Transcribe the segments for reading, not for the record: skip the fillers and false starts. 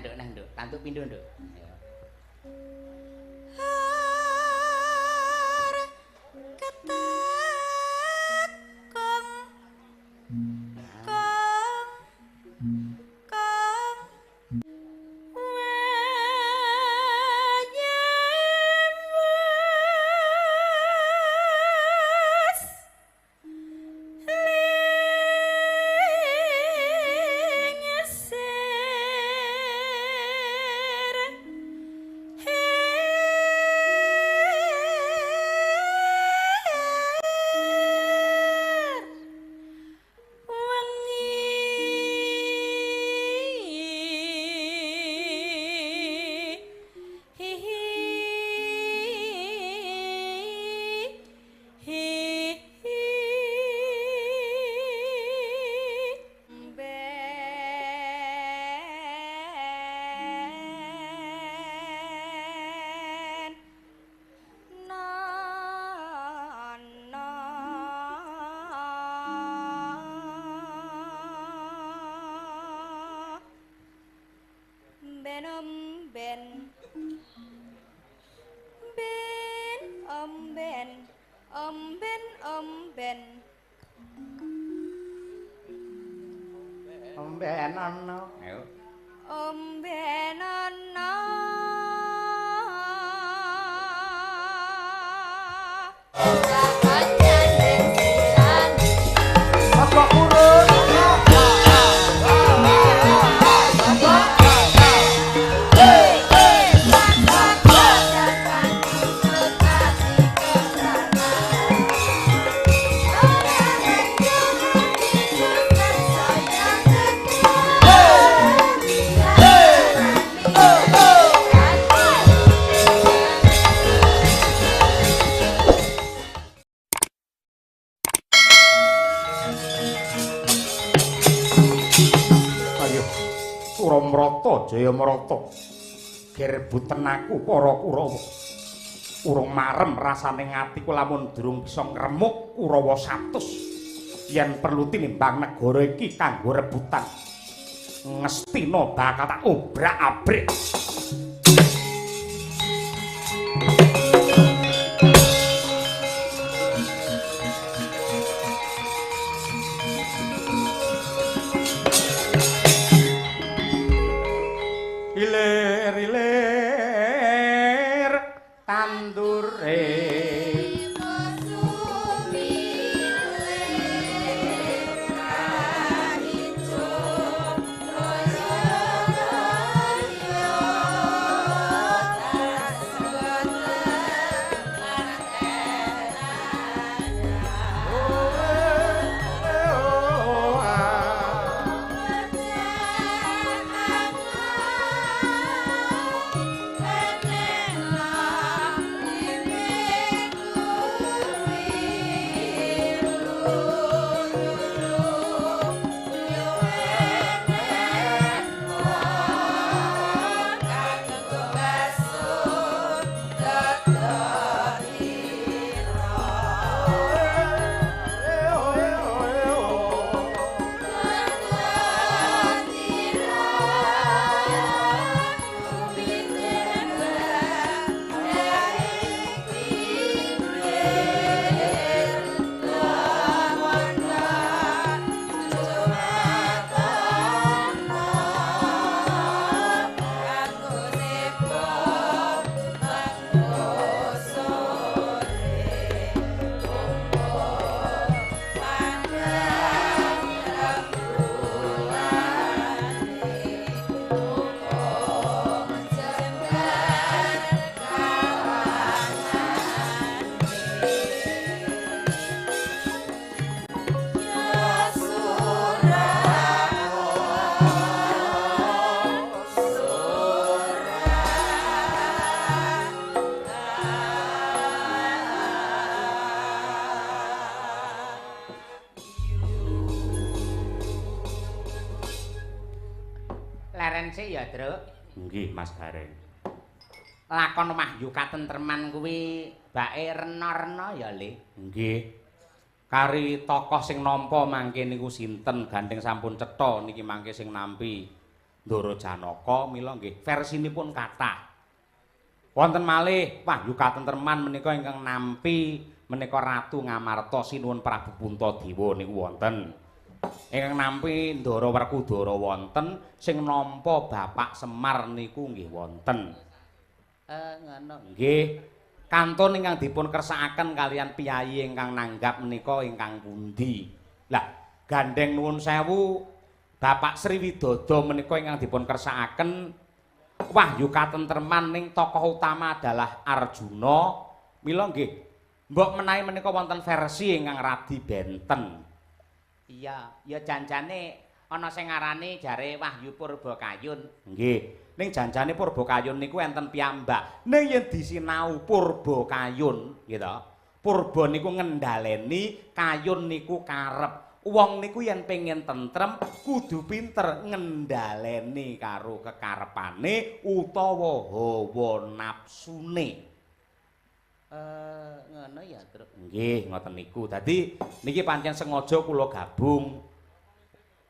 Nduk, neh Nduk. Tanduk pindho, Nduk. Ayo. Ketekung kong kong wayem lingsir her wengi hi hi hi ben nono ben om ben ben om ben om ben om ben Omben ana. Ayo. Om ben ana. Apa urut? Ayo. Suramrata Jayamrata. Gerbuten aku para Kurawa. Urung marem rasane atiku lamun durung bisa ngremuk Kurawa 100. Yen perlu tinimbang negara iki kanggo rebutan. Ngestina bakal tak obrak-abrik. Ilir-ilir tandure. Leren sik ya, Truk. Nggih, Mas Gareng. Lakon Wahyu Katentreman kuwi bake rena-rena ya, Le. Nggih. Kari tokoh sing nampa mangke niku sinten, gandeng sampun cetha niki mangke sing nampi. Ndara Janaka mila nggih versinipun kathah. Wonten malih Wahyu Katentreman menika ingkang nampi menika Ratu Ngamarta Sinuwun Prabu Puntadewa niku wonten. Ingkang nampi Ndara Werkudara wonten, sing nampa Bapak Semar niku nggih wonten. Ngono. Nggih. Kantun ingkang dipun kersakaken kalian piyayi ingkang nanggap menika ingkang pundi? Lah, gandeng nuwun sewu Bapak Sri Widodo menika ingkang dipun kersakaken Wahyu Katentreman ning tokoh utama adalah Arjuna. Mila nggih mbok menawi menika wonten versi ingkang radi benten. Iya, ya janjane ana sing ngarani jare Wahyu Purbakayun. Nggih. Ning janjane Purbakayun niku enten piyambak. Ning yen disinau Purbakayun, nggih to. Purba niku ngendhaleni, kayun niku karep. Wong niku yen pengen tentrem kudu pinter ngendhaleni karo kekarepane utawa hawa nafsune. Ngono ya, Truk. Nggih, ngoten niku. Dadi niki pancen sengaja kula gabung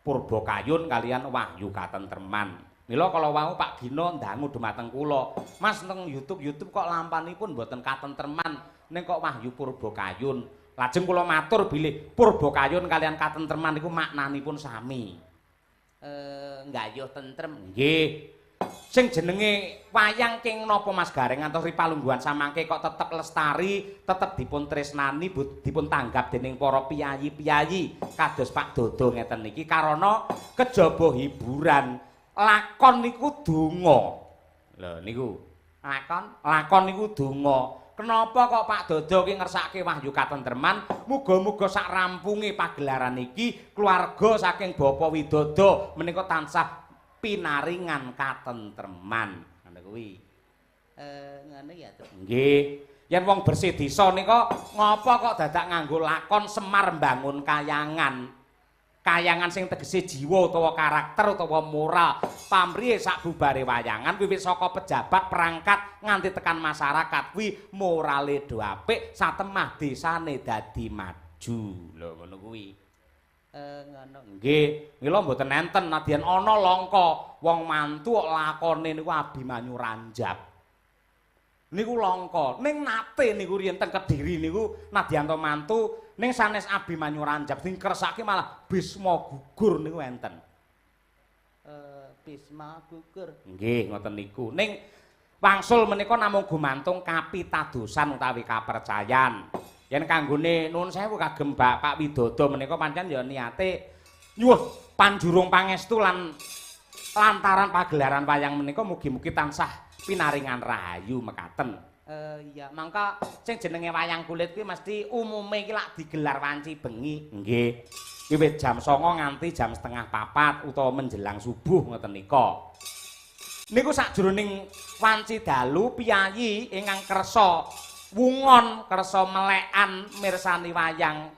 Purbakayun kalian Wahyu Katentreman. Mila kala wau Pak Gino ndangu dumateng kula, "Mas teng YouTube kok lampanipun mboten katentreman, ning kok Wahyu Purbakayun." Lajeng kula matur bilih Purbakayun kalian katentreman niku maknanipun sami. Nggayuh tentrem. Nggih. Sing jenenge wayang king napa Mas Gareng ngantos ripalungguhan samangke kok tetep lestari, tetep dipun tresnani, dipun tanggap dening para piyayi-piyayi kados Pak Dodo ngeten niki karana kejaba hiburan. Lakon niku donga. Lho niku. Lakon? Lakon niku donga. Kenapa kok Pak Dodo ki ngersake Wahyu Katentreman? Muga-muga sak rampunge pagelaran iki keluarga saking Bapak Widodo menika tansah pinaringan katentreman. Ngono kuwi. Ngono ya, Truk. Nggih. Yen wong bersih desa nika ngapa kok dadak nganggo lakon Semar mbangun kayangan? Kayangan sing tegese jiwa utawa karakter utawa moral. Pamrihe sak bubare wayangan wiwit saka pejabat perangkat nganti tekan masyarakat kuwi morale do apik satemah desane dadi maju. Lho ngono kuwi. Ngono. Nggih, mila mboten enten nadyan ana langka wong mantu kok lakone niku Abimanyu Ranjap. Niku langka. Ning nate niku riyen teng Kediri niku nadyan to mantu ning sanes Abimanyu Ranjap sing kersake malah Bisma gugur niku enten. Bisma gugur. Nggih, ngoten niku. Ning wangsul menika namung gumantung kapitadosan utawi kapercayan. Yen kanggone nuwun sewu kagem Bapak Widodo menika pancen ya niate nyuwun panjurung pangestu lan lantaran pagelaran wayang menika mugi-mugi tansah pinaringan rahayu mekaten. Iya, mangka sing jenenge wayang kulit kuwi mesti umume iki lak digelar wanci bengi. Nggih. Wiwit jam 09.00 nganti jam 3:30 utawa menjelang subuh ngoten nika. Niku sakjroning wanci dalu piyayi ingkang kersa wungon, kersa melekan mirsani wayang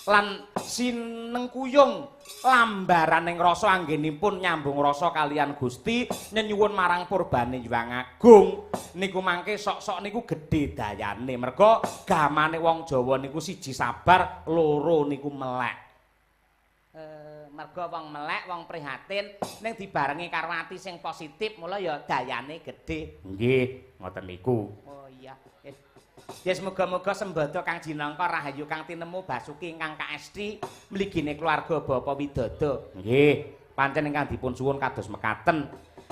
lan sinengkuyung lambaraning rasa anggenipun nyambung rasa kalian Gusti nyenyuwun marang purbane Hyang Agung niku mangke sok-sok niku gedhe dayane merga gamane wong Jawa niku siji sabar, loro niku melek. Merga wong melek, wong prihatin ning dibarengi karo ati sing positif mula ya dayane gedhe. Nggih, ngoten niku. Oh iya. Ya semoga-moga sembada kang jinangka rahayu kang tinemu basuki ingkang kaesti mligine keluarga Bapak Widodo. Nggih, pancen ingkang dipun suwun kados mekaten.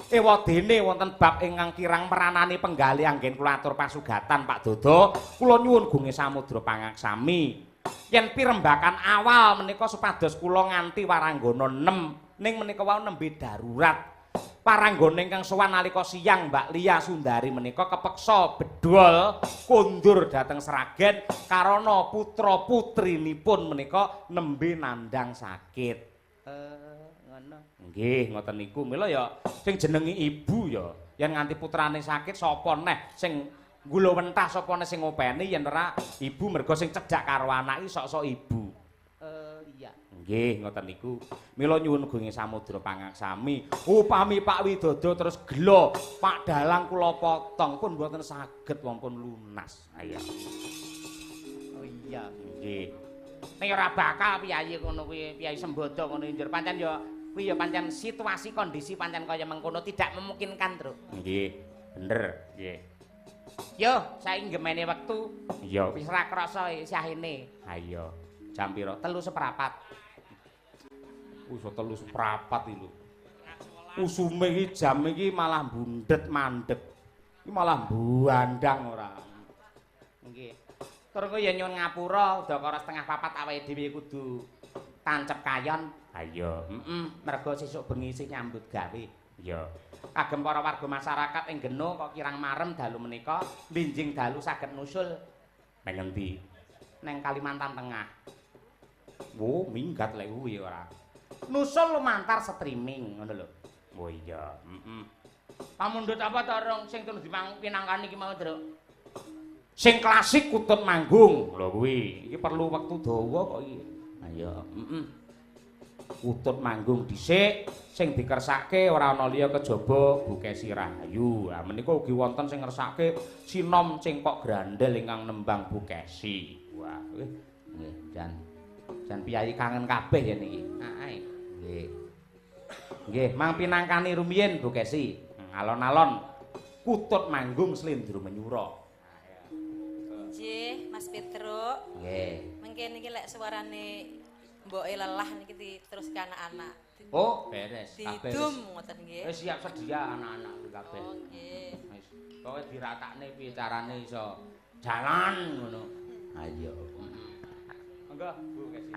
Ewadene wonten bab ingkang kirang meranani penggalih anggen kula atur pasugatan Pak Dodo, kula nyuwun gunge samudra pangaksami. Yen pirembakan awal menika supados kula nganti waranggana 6 ning menika wau nembe darurat. Paranggana ingkang sowan nalika siang Mbak Lia Sundari menika kepeksa bedol kondur dhateng Sragen karana putra putrinipun menika nembe nandhang sakit. Ngono. Nggih, ngoten niku. Mila ya sing jenenge ibu ya yen nganti putrane sakit sapa neh sing gulawentah sapa neh sing ngopeni yen ora ibu merga sing cedhak karo anak iki sok-sok ibu. Iya. Nggih, ngoten niku. Mila nyuwun gunge samudra pangaksami. Upami Pak Widodo terus gela, Pak Dalang kula potong pun mboten saged wong pun lunas. Ayo. Oh iya. Nggih. Ning ora bakal piyayi ngono kuwi, piyayi Sembada ngono njur pancen ya Kuwi ya pancen situasi kondisi pancen kaya mengkono tidak memungkinkan, Truk. Nggih, bener, nggih. Yo, saiki gemene wektu. Iya, wis ra krasa syahine. Ha iya. Jam pira? 3:15. Wis 3:15 iki lho. Usume iki jam iki malah bundet mandek. Iki malah buandang ora. Nggih. Tur kowe ya nyuwun ngapura udakara 3:30 awake dhewe kudu tancep kayon. Ha iya. Heeh, mergo sesuk bengi isih nyambut gawe. Iya. Kagem para warga masyarakat ing Geno kok kirang marem dalu menika, benjing dalu saged nusul nang endi? Nang Kalimantan Tengah. Wo, minggat lek kuwi ora. Nusul lumantar streaming ngono lho. Oh iya, heeh. Pamundhut apa to, Rong sing tulung dimangkinangkani iki mau, Truk? Sing klasik kutut manggung. Lho kuwi, iki perlu wektu dawa kok iki. Ha iya, heeh. Kutut manggung dhisik, sing dikersake ora ana liya kejaba Bu Kesi Rahayu. Ha menika ugi wonten sing ngersake sinom cengkok grandel ingkang nembang Bu Kesi. Wah, nggih, jan jan piyayi kangen kabeh yen iki. Heeh. Nggih. Nggih, mang pinangkani rumiyin Bu Kesi. Alon-alon kutut manggung slendro menyura. Nggih, Mas Petruk. Nggih. Mengke niki lek suarane mboke lelah niki diteruske anak-anak. Oh, beres kabeh. Didum ngoten nggih. Wis siap sedia anak-anak kuwi kabeh. Oh, nggih. Wis, pokoke diratakne piye carane iso jalan ngono. Ha iya. Monggo, Bu Kesi.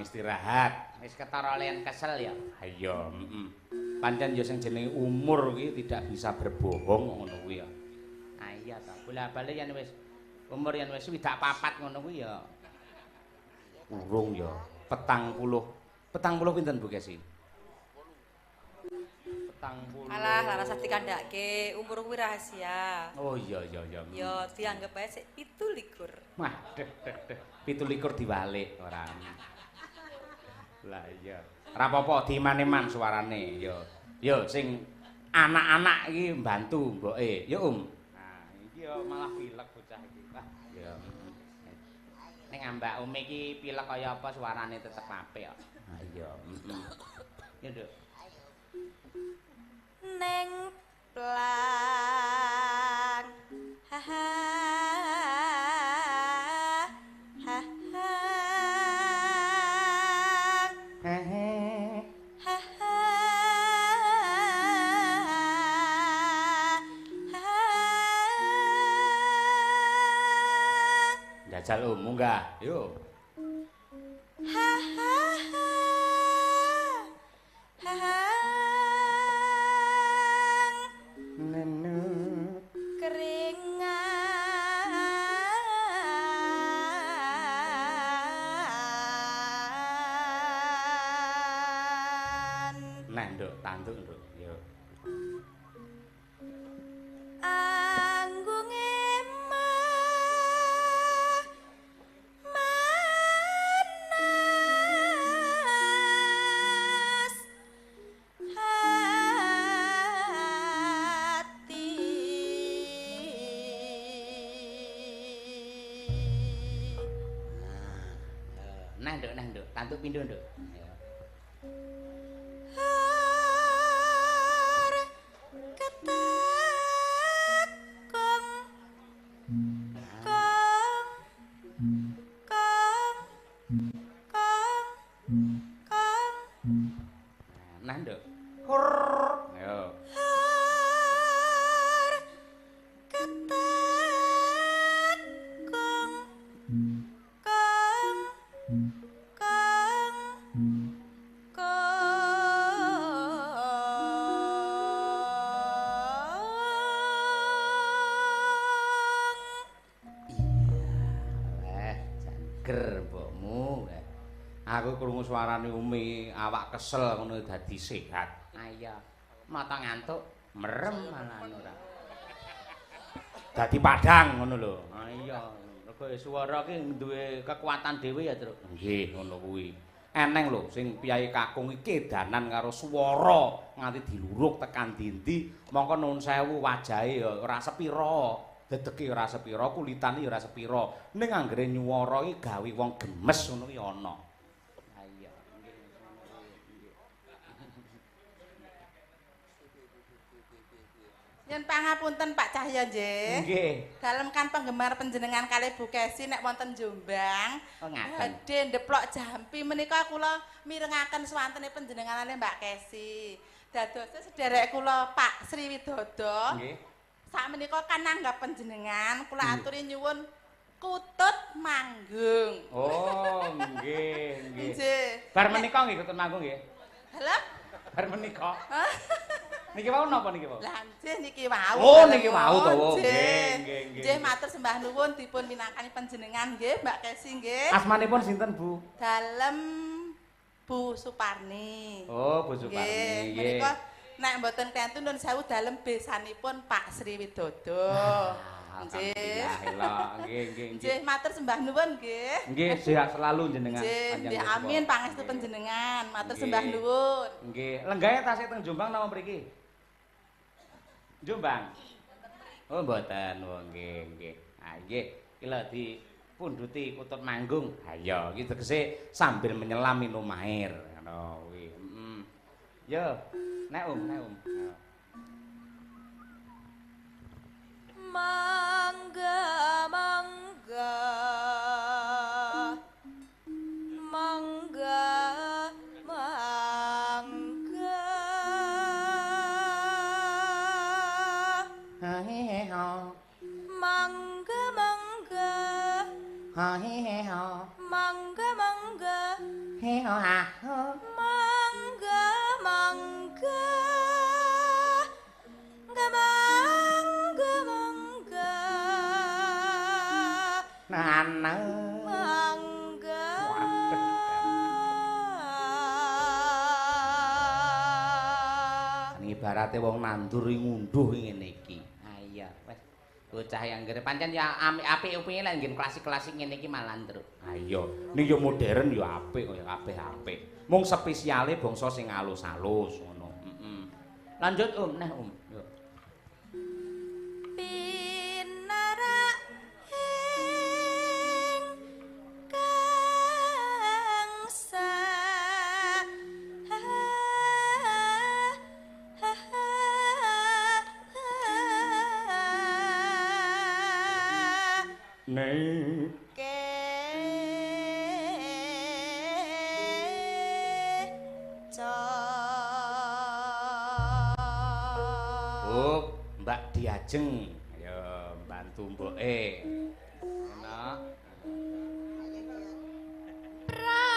Istirahat. Wis ketara liyan kesel ya. Ha iya, heeh. Pancen ya sing jenenge umur kuwi tidak bisa berbohong ngono kuwi ya. Ha iya ta, bola-bali yen wis umur yen wis 64 ngono kuwi ya. Urung ya. 40. 40 pinten Bu Kesi? 40. Alah, lara sah dikandhake, umur kuwi rahasia. Oh iya iya iya. Ya dianggep ae sik 27. Wah, deh deh deh. 27 diwalik ora. Lah iya. Ora apa-apa diiman-iman suarane ya. Yo sing anak-anak iki mbantu mboke. Yo Om. Nah, iki yo malah pilek bocah iki. Wah, ya. Ning ambak Om iki pilek kaya apa suarane tetep apik kok. Ha iya, heeh. Ya, Nduk. Neng plang. Ha ha. Ha ha. Ha ha. Ha. Jajal Om munggah. Yo. Ha. Tanduk, Nduk. Yo. Anggunge manas hati. Nah, Nduk, nah, Nduk. Tanduk pindho, Nduk. Ayo. Har ketekung kong kong kong kong. Nah, Nduk. Hur. Ayo. Har ketekung kong kong kong. Eh, jan mbokmu. Aku krungu suarane Umi, awak kesel ngono dadi sehat. Ayo, mata ngantuk, merem malah ora. Dadi padhang ngono lho. Ayo, mergo swara ki duwe kekuatan dhewe ya, Truk. Nggih, ngono kuwi. Eneng lho sing piyayi kakung iki edanan karo swara nganti diluruk tekan dindi, mongko nuwun sewu wajahe ya ora sepira, dedeke ora sepira, kulitane ya ora sepira. Ning anggere nyuwara iki gawe wong gemes ngono ki ana. Ayo, nggih. Yen pangapunten Pak Cahya nggih. Nggih. Dalem kan penggemar panjenengan kalih Bu Kesi nek wonten Jombang. Oh, ngaten. Badhe ndeplok jampi menika kula mirengaken swantene panjenengane Mbak Kesi. Dadose sederek kula Pak Sri Widodo. Nggih. Sakmenika kan nanggap panjenengan, kula aturi nyuwun kutut manggung. Oh, nggih, nggih. Nggih. Bar menika nggih kutut manggung nggih. Halo? Bar menika. Niki wau napa niki wau? Lah nggih niki wau. Oh, niki wau to. Nggih. Nggih, nggih, nggih. Nggih matur sembah nuwun dipun minangkani panjenengan nggih Mbak Kesi nggih. Asmanipun sinten, Bu? Dalem Bu Suparni. Oh, Bu Suparni. Nggih, Nggih. menika nek mboten klentu nun sewu dalem besanipun Pak Sri Widodo. Nggih. Alhamdulillah. Nggih, nggih, nggih. Nggih matur sembah nuwun nggih. Nggih, sehat selalu jenengan. Nggih, Panjang nggih yuswa. amin pangestu Nggih. panjenengan. Matur Nggih. sembah nuwun. Nggih, lenggahe tasih teng Jombang napa mriki? Jombang. Oh, mboten. Oh, nggih, nggih. Ah, nggih. Iki lho dipunduti kutut manggung. Ha iya, iki tegese sambil menyelam minum air. Ngono kuwi. Heeh. Yo, nek Um, nek Um. Ayo. Mangga mangga mangga mangga. Ha he he ho. Mangga mangga Ha he he ho. mangga mangga He ho ha ho. mangga mangga mangga mangga mangga Nana. mangga. Ibarate wong nandur ngunduh ngene iki. Ah iya, wis. Bocah yang ngene pancen ya apik upinge lek nggen klasik-klasik ngene iki malah, Truk. Ha iya, ning yo modern yo apik kaya kabeh apik. Mung spesiale bangsa sing alus-alus ngono. Heeh. Lanjut Um, neh Um. Yo. Pinarak ing kang sa Nek ke Oh, Mbak Diajeng. Ayo bantu mboke. Enak. Pra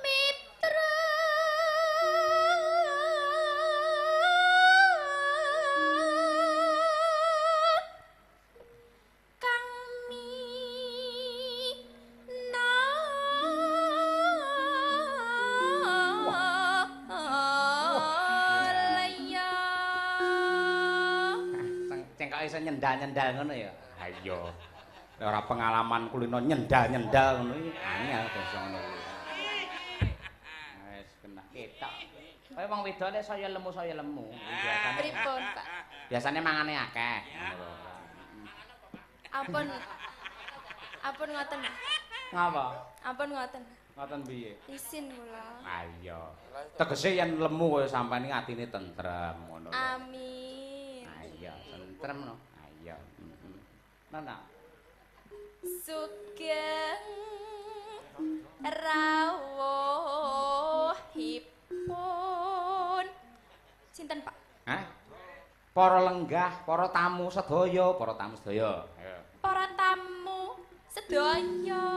mitra kang mina. nyendal-nyendal ngono ya. Ha iya. Ora pengalaman kulino nyendal-nyendal ngono iki angel basa ngono kuwi. Wis kena ketok. Kaya wong wedok lek saya lemu saya lemu. Biasane pripun, Pak? Biasane mangane akeh. Ampun. Ampun ngoten. Ngapa? Ampun ngoten. Ngoten piye? Isin kula. Ha iya. Tegese yen lemu kaya sampean iki atine tentrem ngono lho. Amin. Ha iya, tentrem no. Ha iya. Heeh. Nana. Sugeng rawuhipun sinten, Pak? Hah? Para lenggah, para tamu sedaya, para tamu sedaya. Para tamu sedaya.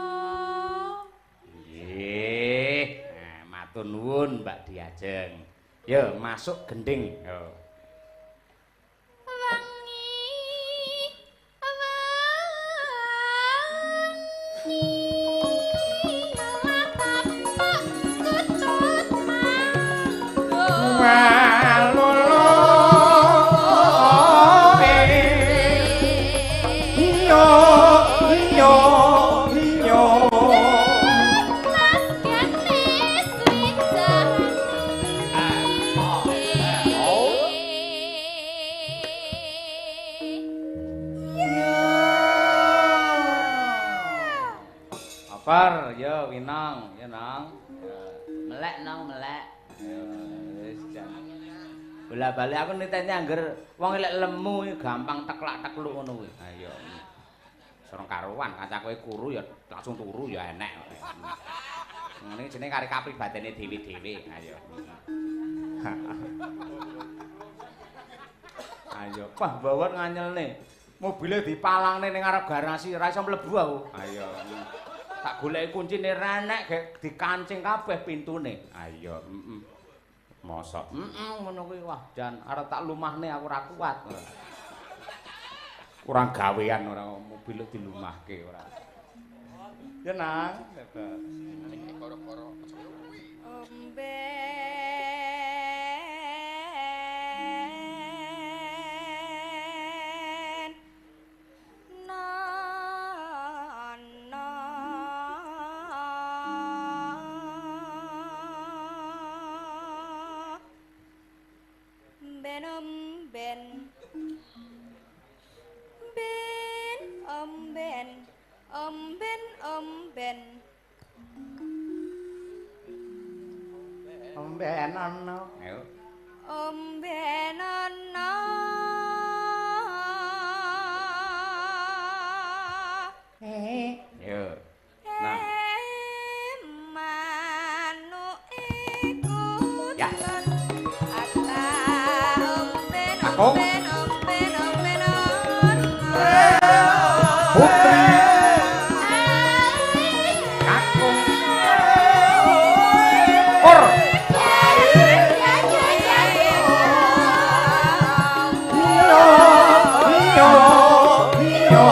Nggih. Nah, matur nuwun Mbak Diajeng. Yo, masuk gending. Yo. Wangi wangi tapak kecut manggung. Par, yo Winong, yo Nong. Melek Nong, melek. Yo wis jan. Bola-bali aku niteni angger wong lek lemu gampang teklak-tekluk ngono kuwi. Ha iya. Sorong karuan kanca kowe kuru ya langsung turu ya enek. Ngene jenenge kare kapribatene dhewe-dhewe. Ayo. Ayo, wah bawon nganyelne. Mobile dipalangne ning ngarep garasi ora iso mlebu aku. Ayo. Tak goleki kuncine ra enek gek dikancing kabeh pintune. Ayo, heeh. Mosok. Heeh, ngono kuwi wah jan arep tak lumahne aku ora kuat. Kurang gawean ora mobil dilumahke ora. Ya Nang, hebat. Omben nono ben omben ben omben omben omben Omben ono. Ayo. Omben ono. Yo. Nah. Manuke kutun. Ya. Ata omben Kakung. omben omben omben ono. Putri Kakung. Or. Yo yo.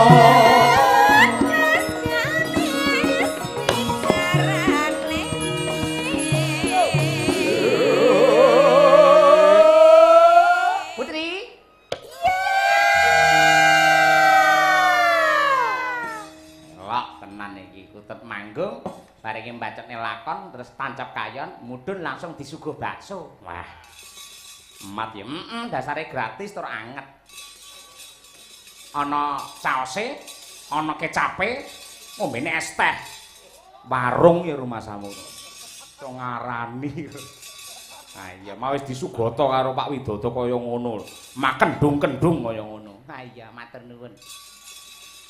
Putri. Lok tenan iki kutut manggung barenge mbacokne lakon terus tancap kayon mudhun langsung disuguh bakso. Wah. Emat ya. Heeh, dasare gratis tur anget. Ana saose, ana kecape, ngombene es teh. Warung ya rumasamu. Iso ngarani. Ha iya, mau wis disugata karo Pak Widodo kaya ngono. Makendung-kendung kaya ngono. Ha iya, matur nuwun.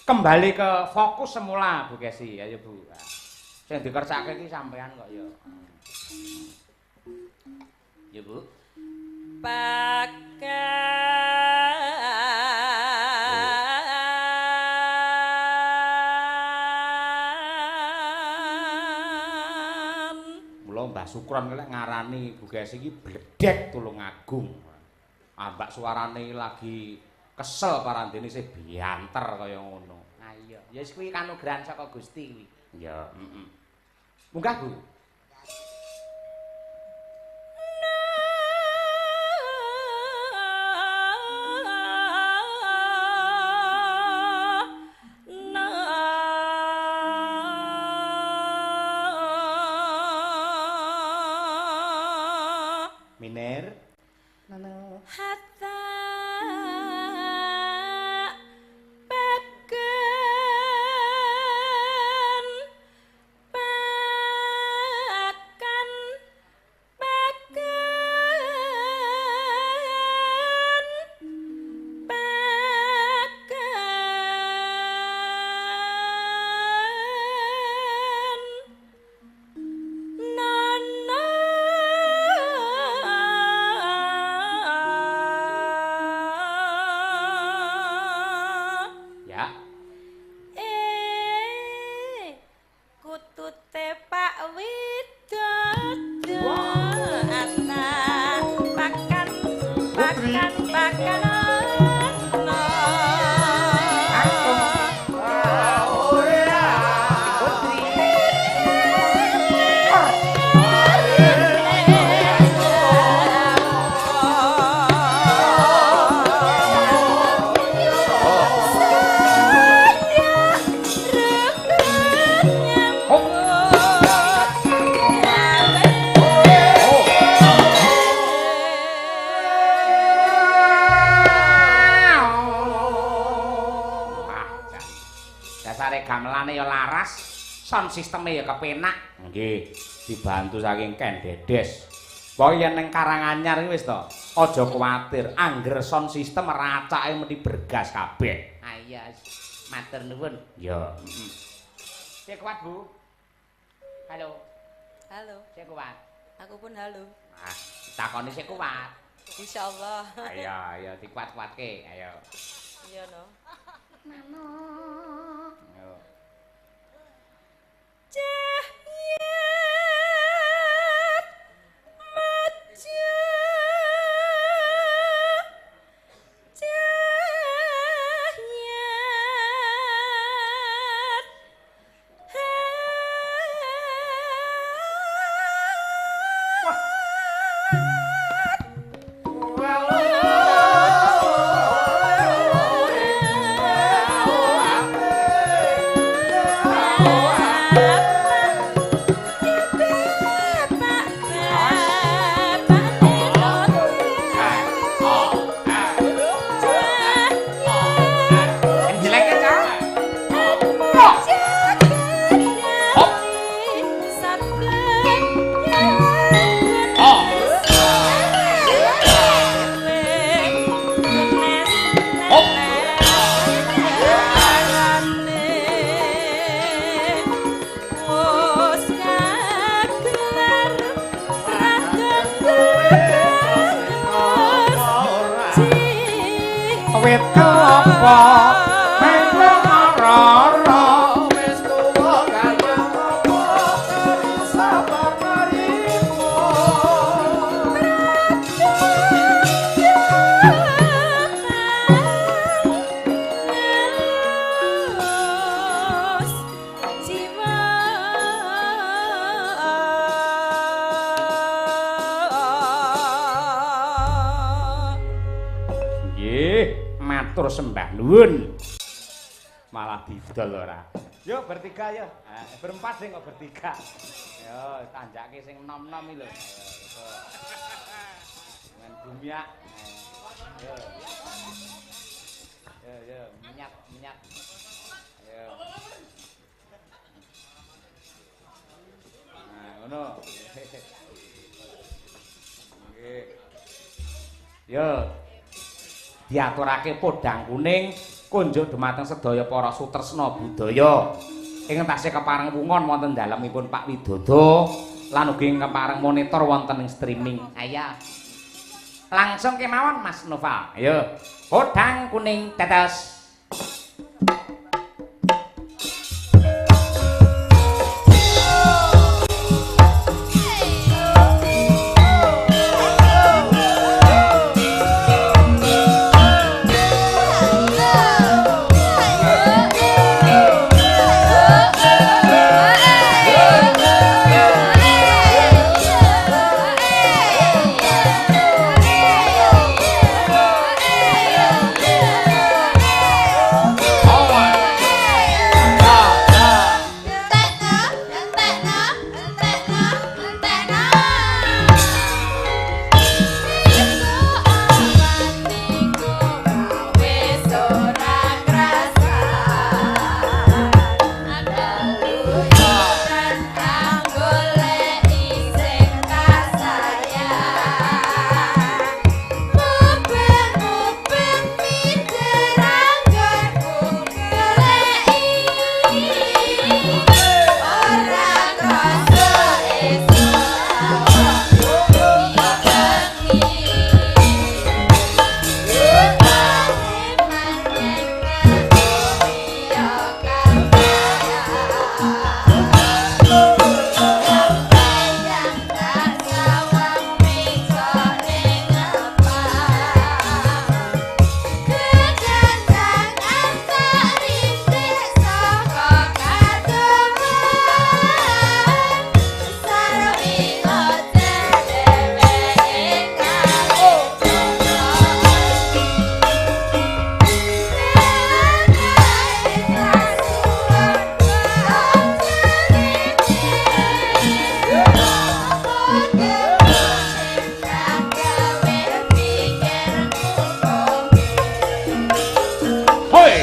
Kembali ke fokus semula, Bu Kesi. Ayo, Bu. Sing dikersake iki sampean kok ya. Ya, Bu. Pakan Mula Mbah Sukron lek ngarani Bu Kesi iki bledek Tulungagung. Ambak suarane lagi kesel parandene isih bianter kaya ngono. Ha iya, ya wis kuwi kanugrahan saka Gusti kuwi. Ya, heeh. Munggah, Bu. Dasare gamelane ya laras, sound sisteme ya kepenak. Nggih, dibantu saking Ken Dedes. Pokoke yen ning Karanganyar iki wis to, aja kuwatir, angger sound system racake mesti bergas kabeh. Ah iya, matur nuwun. Ya, heeh. Sik kuat, Bu. Halo. Halo. Sik kuat. Aku pun halo. Ah, takoni sik kuat. Insyaallah. Ayo, ayo dikuat-kuatke, ayo. Iya no. Manuk. Ayo. Cahyat maja cahyat Jelek ya, Cak? Hop. Oh. Hop. Wit kelapa melu rara Wis tuwa kaya apa kari sabar ngarimo. Nggih, matur sembah nuwun. Malah didol ora. Yo bertiga yo. Berempat sing kok bertiga. Yo tanjake sing nom-nom iki lho. Ayo, men bumyak. Yo. Yo yo minyak minyak. Ayo. Nah, ngono. Nggih. Yo. Diaturake podang kuning kunjuk dumateng sedaya para sutresna budaya ingkang tasih kepareng wungon wonten dalemipun Pak Widodo lan ugi kepareng monitor wonten ing streaming. Ayo. Langsung kemawon Mas Noval. Ayo. Podang kuning tetes. Hoi.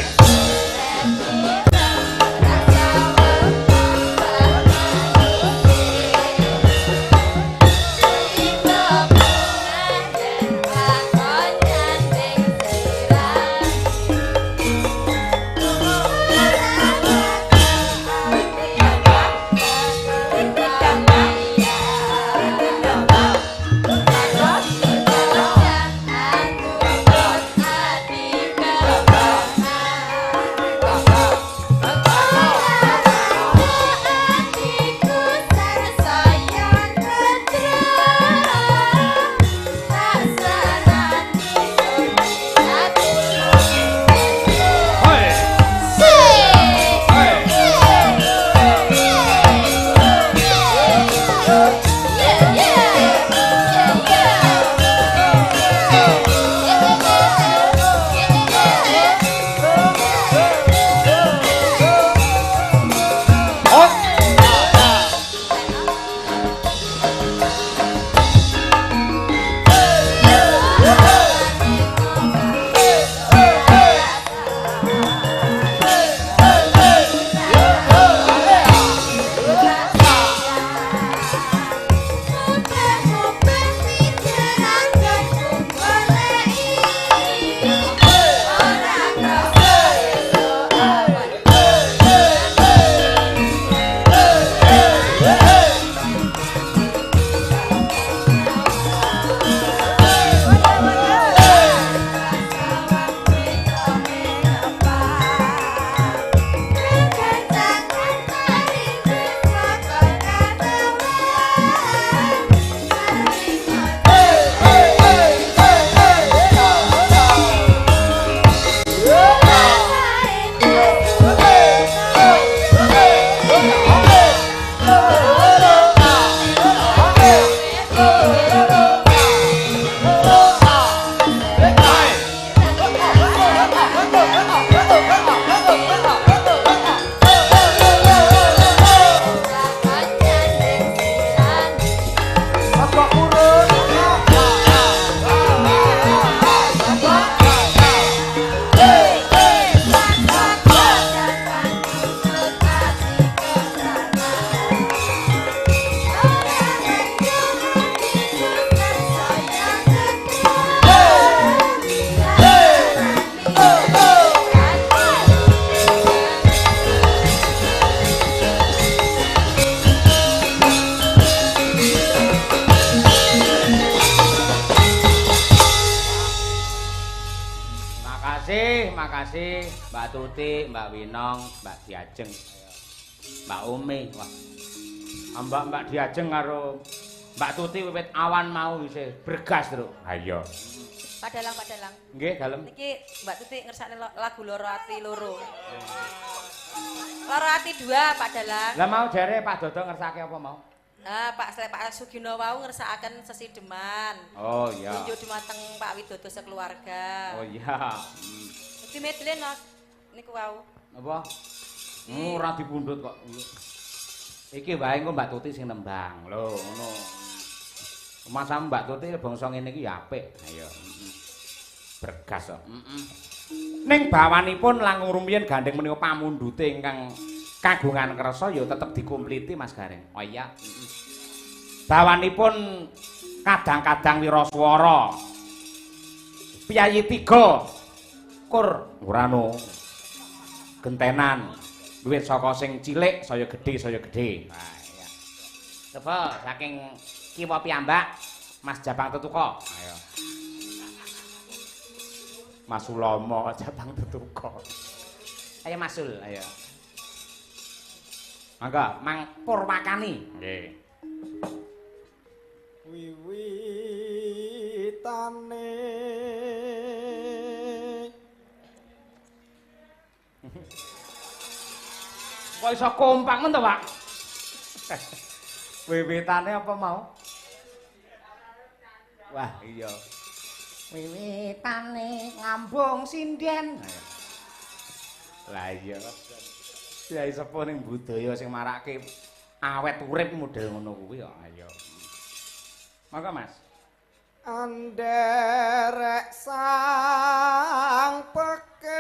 kasih Mbak Tuti, Mbak Winong, Mbak Diajeng, Mbak Umi. Wah. Mbak Diajeng karo Mbak Tuti wiwit awan mau isih bergas, Truk. Ha iya. Pak Dalang, Pak Dalang. Nggih, dalem. Niki Mbak Tuti ngersakne lagu Loro Ati Loro. Loro Ati 2, Pak Dalang. Lah mau jare Pak Dodo ngersake apa mau? Nah, Pak Sugino wau ngersakaken sesideman. Oh iya. Kunjuk dumateng Pak Widodo sekeluarga. Oh iya. Di medle no niku wau. Apa? Ora dipundhut kok. Iki wae engko Mbak Tuti sing nembang. Lho, ngono. Masa Mbak Tuti bangsa ngene iki ya apik. Ayo. Bergas kok. Heeh. Ning bawanipun langkung rumiyin gandeng menika pamundhute ingkang kagungan kersa ya tetep dikompliti Mas Gareng. Oh iya. Bawanipun kadang-kadang wiraswara. Piyayi tiga kur ora no. Gentenan. Wiwit saka sing cilik saya gedhe saya gedhe. Wah iya. Coba saking kiwa piyambak Mas Jabang Tetuka. Ayo. Mas Ulomo Jabang Tetuka. Ayo Masul, ayo. Mangga, Mang Purwakani. Nggih. Wiwitane kok iso kompak men to, Pak? Wiwitane apa mau? Wah, iya. Wiwitane ngambung sinden. Lah iya. Ya sepuh ning budaya sing marake awet urip model ngono kuwi kok. Ayo. Monggo, Mas. Anderek sang pekik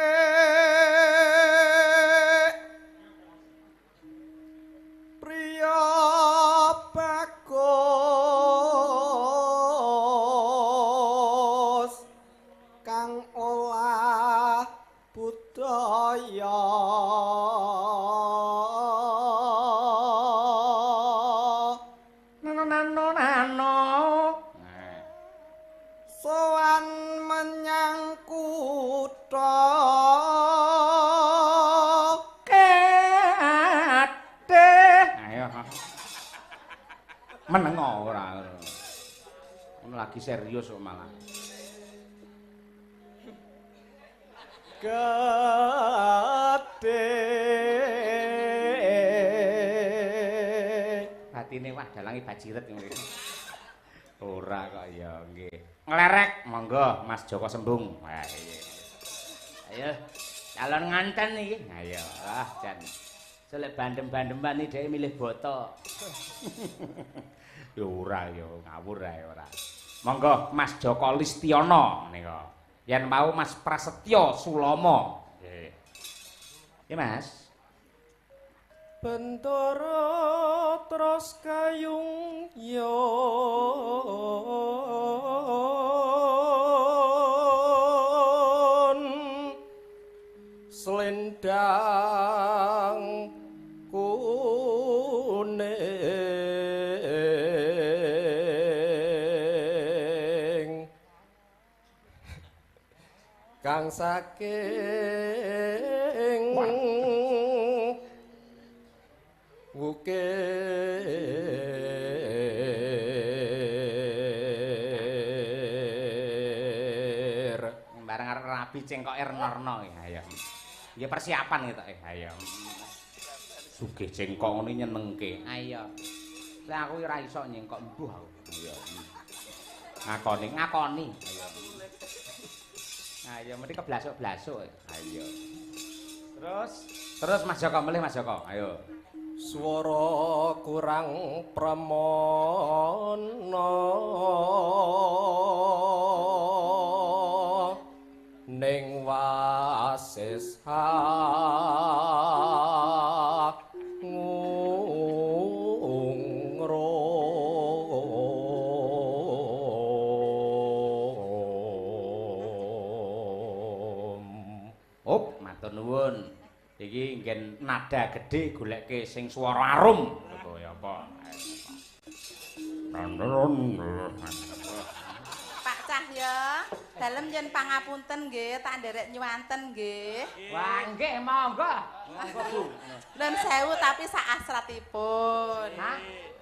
priya bagus kang olah budaya. Sowan menyang kutha Kadeh. Ayo. Meneng ora. Ngono lagi serius kok malah. Gedhe. Batine wah dalange bajiret ngono. Ora kok ya nggih. Nglerek monggo Mas Joko Sembung. Wah iya. Ayo calon nganten iki. Ayo ah jan. Selek bandem-bandeman iki dhek milih boto. Ya ora ya ngawur ae ora. Monggo Mas Joko Listiono menika. Yen mau Mas Prasetyo Sulomo. Nggih. Ya Mas. Bentara terus kayung yon selendang kuning kang saking wukir bareng arep rabi cengkoke renorno ya ayo. Ya persiapan gitu ayo. Sugih cengkok ngene nyenengke. Ayo. Lah aku ora iso nyengkok mbuh aku. Ayo. Ngakoni, ngakoni. Ayo. Ayo mesti keblasuk-blasuk. Ayo. Terus Mas Joko melih Mas Joko. Ayo. Swara kurang pramana ning wasis ngungrum. Op, matur nuwun. Iki nggen nada gedhe goleke sing swara arum. Lho ya apa? Pak Cahya, dalem yen pangapunten nggih, tak nderek nyuwanten nggih. Wah, nggih monggo. Monggo, Bu. Nuwun sewu tapi sak asratipun. Hah?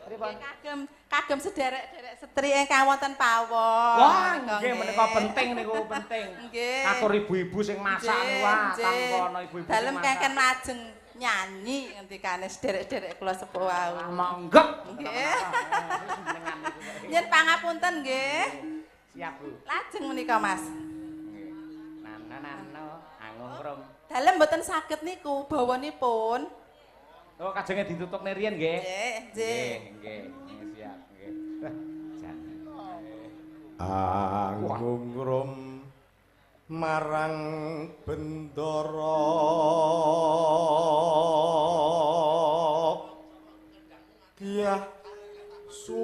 Pripun? Kagem kagem sederek-derek setri ingkang wonten pawon. Wah, nggih menika penting niku, penting. Nggih. Katur ibu-ibu sing masak niku wah, tanpa ana ibu-ibu sing Dalem masak. kengken lajeng nyanyi ngendikane sederek-derek kula sepuh wau. Monggo. Nggih. Yen pangapunten nggih. Siap, Bu. Lajeng menika, Mas. Nggih. Nano-nano angungrum. Dalem mboten saged niku bawanipun. Oh, kajenge ditutukne riyen nggih. Nggih, nggih. Nggih, nggih, siap, nggih. Jan. Angungrum marang bendara Kyah su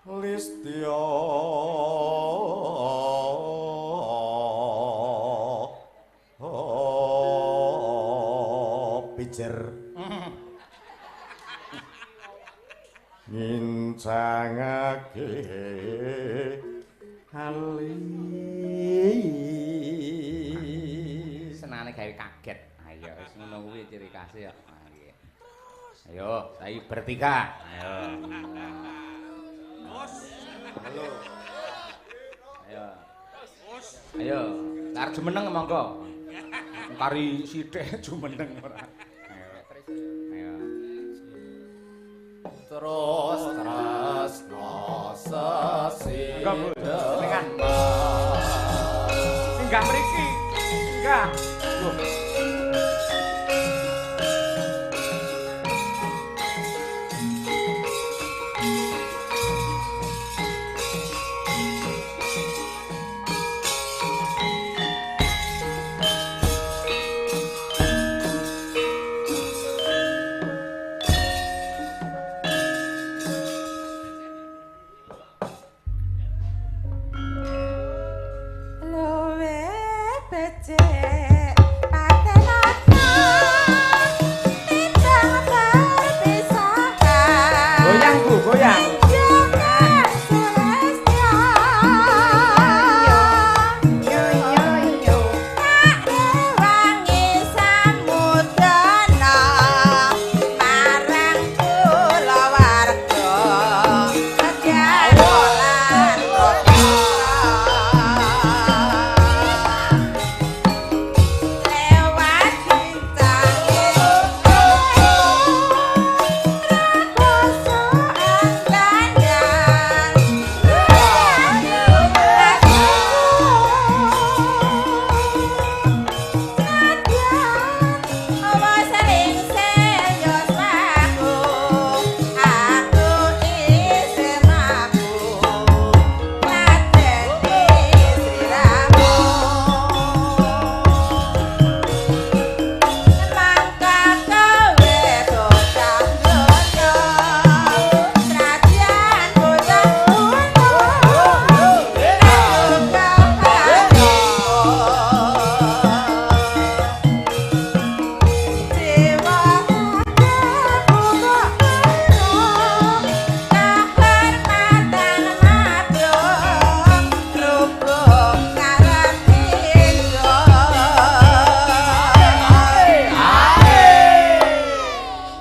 Listya pijer ngincangake alis. Senane gawe kaget. Ayo wis ngono kuwi ciri khase ya. Ayo, saiki bertiga. Ayo. Ayo. Ayo, arep jumeneng monggo. Kari sithik jumeneng ora. Ayo. Terus tresno sesi. Monggo, Bu. Jenengan. Enggak mriki. Enggak. Loh. Luwe becik patenana timbang perpisahan. Goyang, Bu, goyang.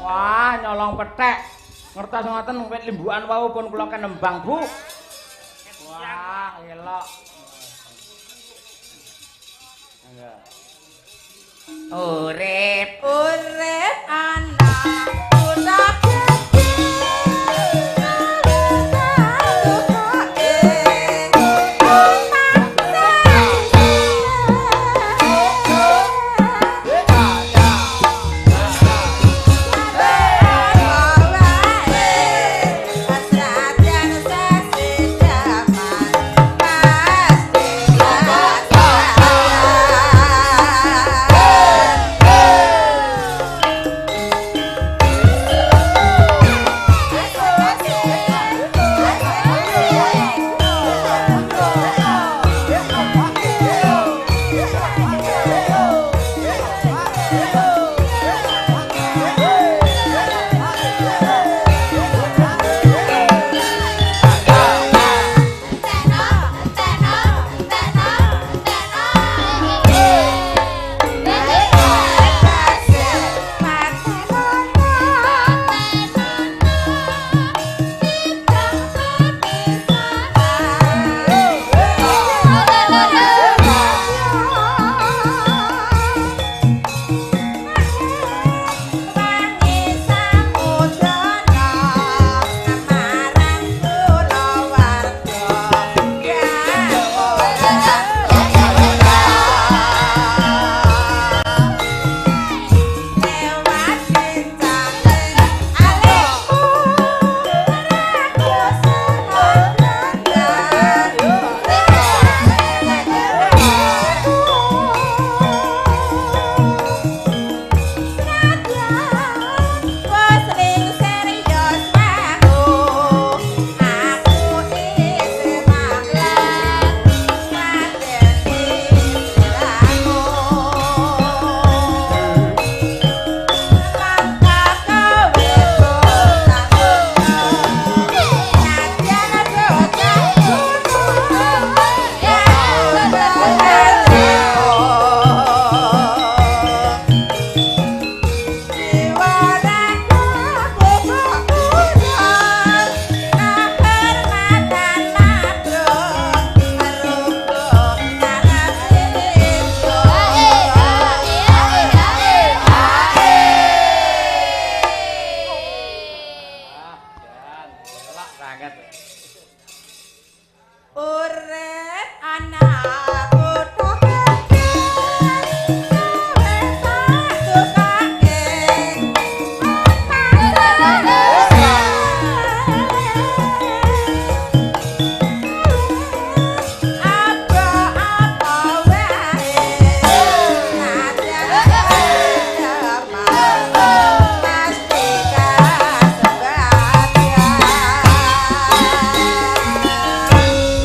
Wah, nyolong pethek. Ngertos ngoten wit limbukan wau pun kula kenembang, Bu. Wah, elok. Urip. Urip ana kutha gedhe.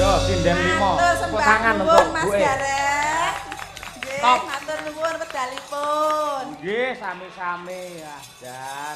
Yo sinden 5. Tepuk tangan untuk Mas buke. Gareng. Nggih, Top. matur nuwun wedalipun. Nggih, sami-sami ya. Dan